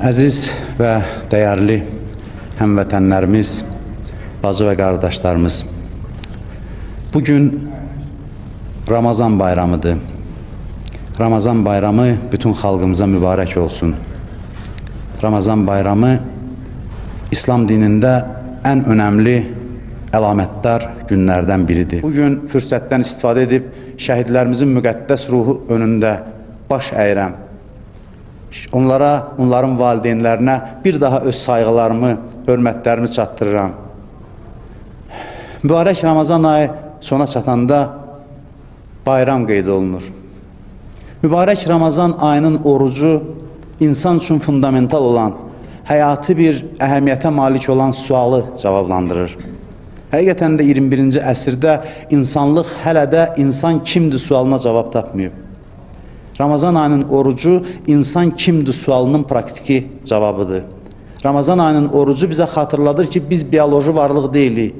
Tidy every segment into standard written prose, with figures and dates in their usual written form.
Əziz və dəyərli həmvətənlərimiz, bacı və qardaşlarımız, bugün Ramazan bayramıdır. Ramazan bayramı bütün xalqımıza mübarək olsun. Ramazan bayramı İslam dinində ən önəmli əlamətdar günlərdən biridir. Bugün fürsətdən istifadə edib şəhidlərimizin müqəddəs ruhu önündə baş əyirəm. Onlara, onların valideynlərinə bir daha öz sayğılarımı, hörmətlərimi çatdırıram. Mübarək Ramazan ayı sona çatanda bayram qeyd olunur. Mübarək Ramazan ayının orucu insan üçün fundamental olan, həyati bir əhəmiyyətə malik olan sualı cavablandırır. Həqiqətən də 21-ci əsrdə insanlıq hələ də insan kimdir sualına cavab tapmayıb. Ramazan ayının orucu insan kimdir sualının praktiki cavabıdır. Ramazan ayının orucu bizə xatırladır ki, biz bioloji varlıq deyilik.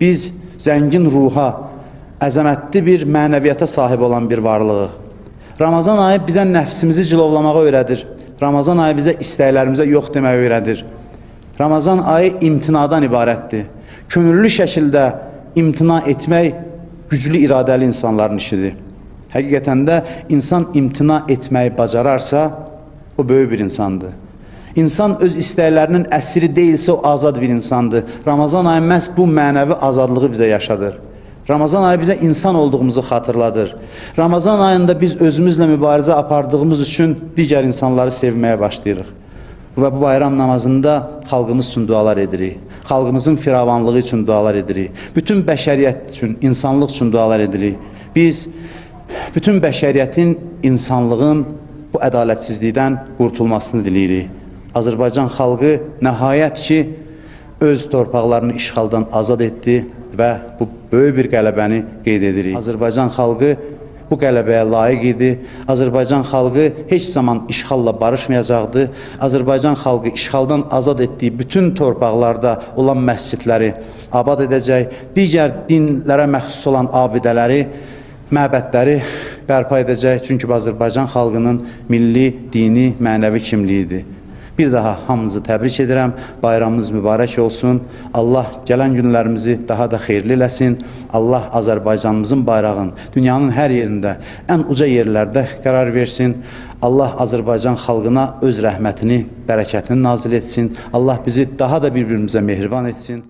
Biz zəngin ruha, əzəmətli bir mənəviyyata sahib olan bir varlığıq. Ramazan ayı bizə nəfsimizi cilovlamağı öyrədir. Ramazan ayı bizə istəklərimizə yox deməyi öyrədir. Ramazan ayı imtinadan ibarətdir. Könüllü şəkildə imtina etmək güclü iradəli insanların işidir. Həqiqətən də insan imtina etməyi bacararsa, o böyük bir insandır. İnsan öz istəklərinin əsiri deyilsə, o azad bir insandır. Ramazan ayı məhz bu mənəvi azadlığı bizə yaşadır. Ramazan ayı bizə insan olduğumuzu xatırladır. Ramazan ayında biz özümüzlə mübarizə apardığımız üçün digər insanları sevməyə başlayırıq. Və bu bayram namazında xalqımız üçün dualar edirik. Xalqımızın firavanlığı üçün dualar edirik. Bütün bəşəriyyət üçün, insanlıq üçün dualar edirik. Biz bütün bəşəriyyətin, insanlığın bu ədalətsizlikdən qurtulmasını diləyirik. Azərbaycan xalqı nəhayət ki, öz torpaqlarını işğaldan azad etdi və bu böyük bir qələbəni qeyd edirik. Azərbaycan xalqı bu qələbəyə layiq idi. Azərbaycan xalqı heç zaman işğalla barışmayacaqdı. Azərbaycan xalqı işğaldan azad etdiyi bütün torpaqlarda olan məscidləri abad edəcək, digər dinlərə məxsus olan abidələri, məbədləri bərpa edəcək. Çünki bu Azərbaycan xalqının milli, dini, mənəvi kimliyidir. Bir daha hamınızı təbrik edirəm. Bayramınız mübarək olsun. Allah gələn günlərimizi daha da xeyirli eləsin. Allah Azərbaycanımızın bayrağını dünyanın hər yerində, ən uca yerlərdə qərar versin. Allah Azərbaycan xalqına öz rəhmətini, bərəkətini nazil etsin. Allah bizi daha da bir-birimizə mehriban etsin.